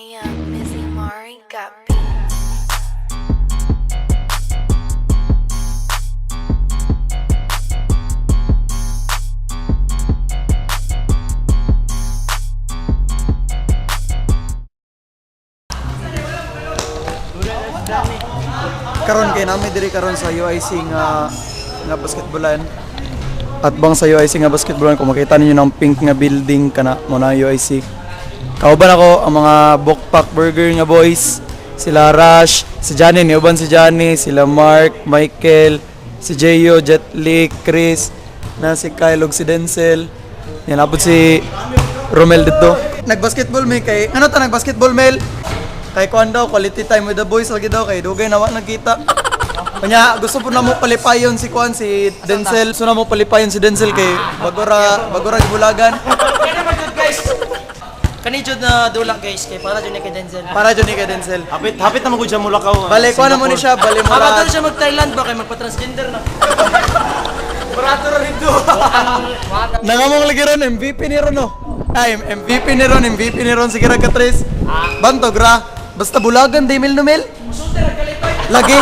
Damn, Missy Mari got beats. Karon kay nami diri karon sa UIC nga nga basketballan. At bang sa UIC nga basketballan, kung makita ninyo ng pink nga building kana mo na UIC. Kauban ako ang mga Bokpak Burger nga boys, sila Rush, si Johnny, niuban si Johnny, sila Mark, Michael, si Jeyo, Jet Li, Chris, na si Kyle ug si Denzel. Yan abot si Romel dito. Nagbasketball may kay ano ta nagbasketball, Mel? Kay kuan daw, quality time with the boys lagi daw kay dugay na wa nagkita. Kanya gusto po na mo palipayon si kuan si Denzel. Gusto na mo palipayon si Denzel kay bagora gibulagan. Kaya naman jud, guys. Kani jud na dula, guys, kay para jud ni kay Denzel. Para jud ni kay Denzel. Hapit, hapit na magud siya mula ka. Bale kuan na mo ni siya, bale mo Maka ra. doon siya mag Thailand ba kay magpa-transgender na. Barato ra dito. Nangamong lagi ron MVP ni ron no. Ay, MVP ni ron, MVP ni ron sige ra ka tres. Bantog ra. Basta bulagan di mil numel. Lagi.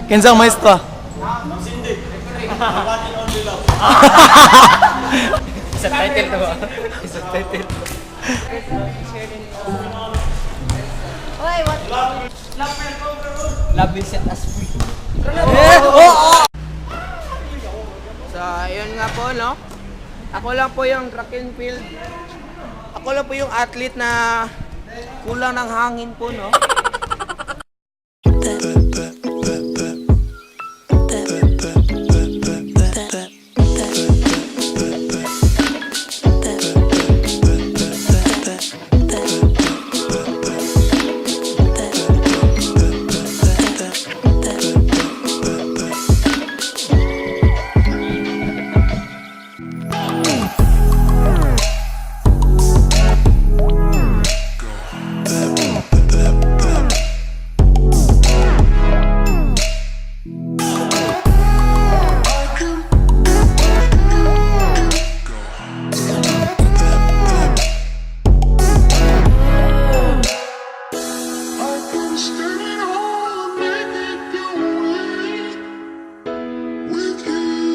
Kinsang maestra? Isa title to ba? Isa title. Oy, what? Love will set us free. So, ayun nga po, no? Ako lang po yung track and field. Ako lang po yung athlete na kulang ng hangin po, no? Standing on, make it go away with you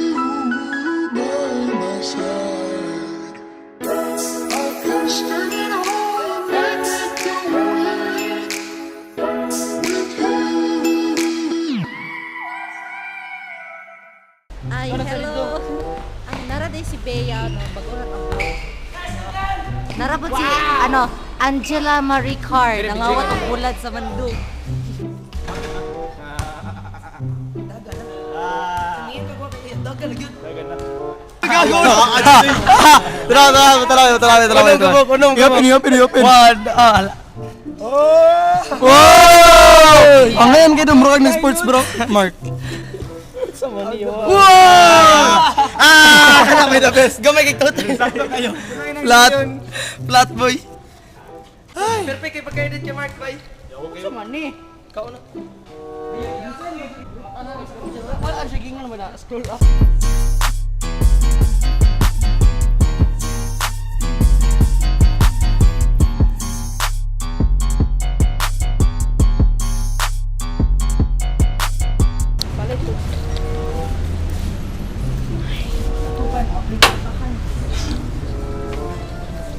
by my side. I can stand it all, make it go away with you. Ay, hello. Ay, nara din si Bea, no? Bago na ang Nara po si, ano, Angela Marie Carr. Nangawat ang bulad sa mandug. Tara, tara, tara, tara, tara, tara. Iopin, iopin, iopin. One, all. Wow! Ang ngayon kayo bro, ng sports bro, Mark. Wow! Ah! Kana may the best. Gamay kay total. Flat. Flat boy. Perfect kay pagka-edit kay Mark, bye. Sa man ni. Kauna. Wala siya gingan mo na. Scroll up.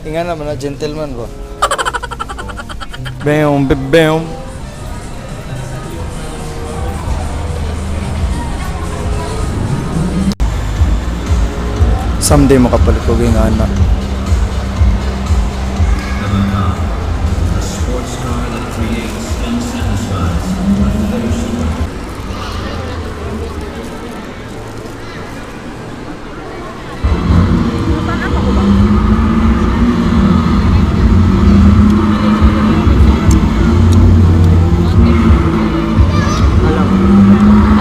Tingnan naman na gentleman ba. Bam, bam, bam. Someday makapalit ko yung anak.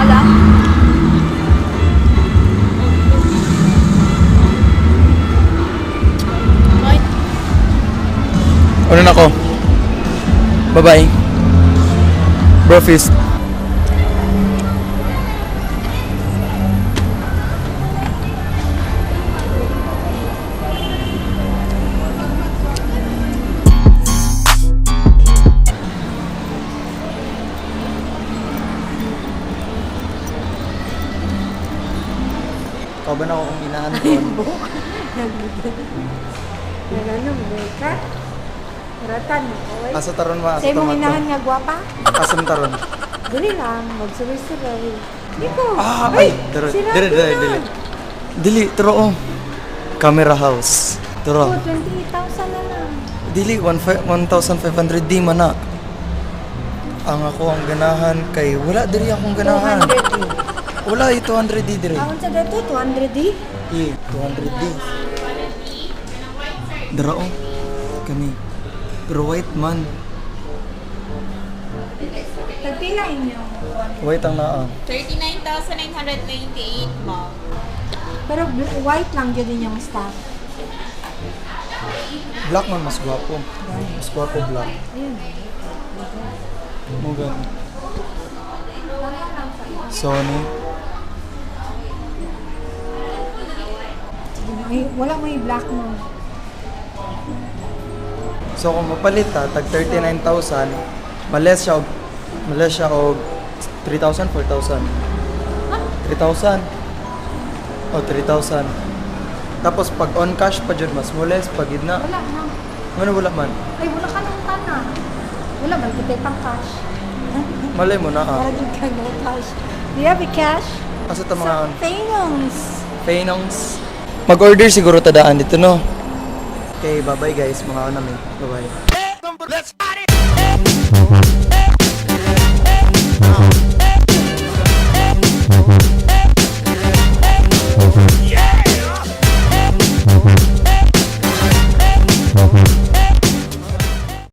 Ala? Ano na ko? Bye-bye. Bro fist. ganahan ko. Nagano mo ka? Ratan mo. Oy. Asa taron ma? Sa Asa imong inahan tomato? nga gwapa? Asam taron? Dili lang, magsuroy-suroy. Ikaw. Ah, ay, dere, sirado dere, dere, na. dili. Dili, tro oh. Camera house. Tro. Oh, 28,000 na lang. Dili 1,500 di man na. Ang ako ang ganahan kay wala diri akong ganahan. 200D. Wala eh, 200 di diri. Aon sa dato 200D? Eh, 200 di. Dara oh. Kani. Pero white man. Tagpila inyo. White ang naa. 39,998, ma'am. Pero white lang yun inyong stock. Black man mas gwapo. Mas gwapo black. Mo gani. Sony. Sige, wala may black mo. So kung mapalit ta tag 39,000, males siya og 3,000, 4,000. 3,000. O 3,000. Tapos pag on cash pa jud mas moles pag gid na. Wala na. Ano wala man? Ay, wala ka nang tana. Wala man kita pang cash. Malay mo na ah. Wala din ka no cash. Do you have a cash? Asa ta mga Sa Thanos. Phaenoms. Mag-order siguro tadaan dito no. Okay, bye-bye guys. Mga ano namin. Bye-bye. Let's party!